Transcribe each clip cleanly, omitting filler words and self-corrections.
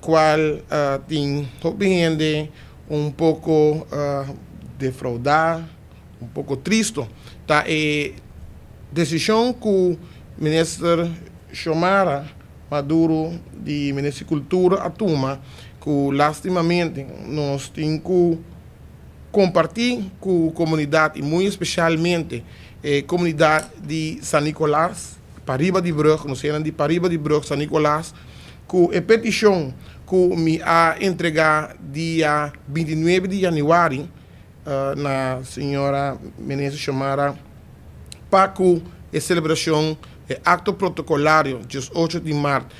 cual tin hopi hende un poco defrauda, un poco tristo, ta e decision cu Minister Xiomara Maduro di Minister di Cultura a tuma cu lastimamente nos tin cu comparti cu comunidad y muy especialmente e comunidad di San Nicolas, pariba di brug, nos hendenan di pariba di brug San Nicolas, cu e peticion cu mi a entrega dia 29 di januari na señora Minister Xiomara pa cu e celebracion, e acto protocolario 18 di maart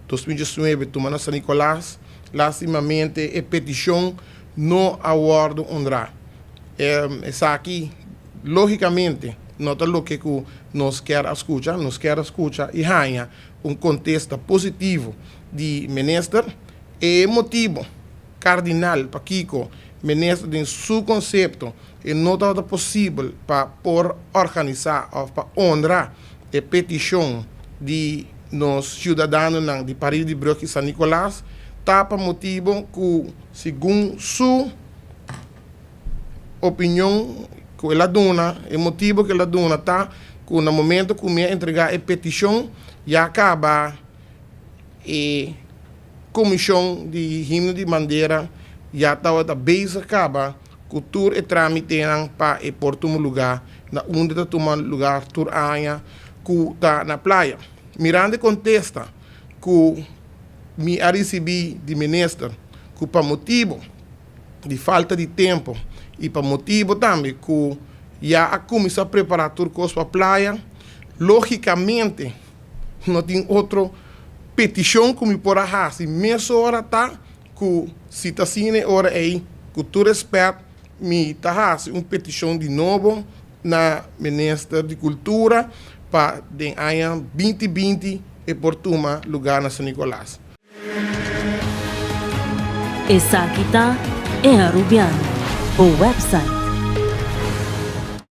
2019 tuma na San Nicolas, lastimamente e peticion no a wordo honra. Esaki logicamente no ta loke cu nos kier a scucha, nos kier a scucha y haya un contesta positivo di Minister. E motibo cardinal pakico Minister den su concepto e no tabata posibel pa por organisa of pa honra e peticion di nos ciudadanonan di Pariba di Brug y San Nicolas ta pa motibo cu segun su opinion cu el a duna, e motibo cu el a duna ta cu na momento cu mi a entrega e peticion ya caba e comision di himno di bandera ya tabata bezig caba cu tur e tramitenan pa e por tuma lugar na unda ta tuma lugar tur aña cu ta na playa. Mirando e contesta cu mi a ricibi di minister cu pa motibo di falta di tempo y pa motibo tambe cu ya a cuminsa prepara tur cos pa playa, logicamente no tin otro peticion cu mi por a haci mesora ta cu si ta asina e ora ey cu tur respet mi ta haci un peticion di nobo na Minister di Cultura pa den aña 2020 e por tuma lugar na San Nicolas. Esaki ta E Arubiano, bo website.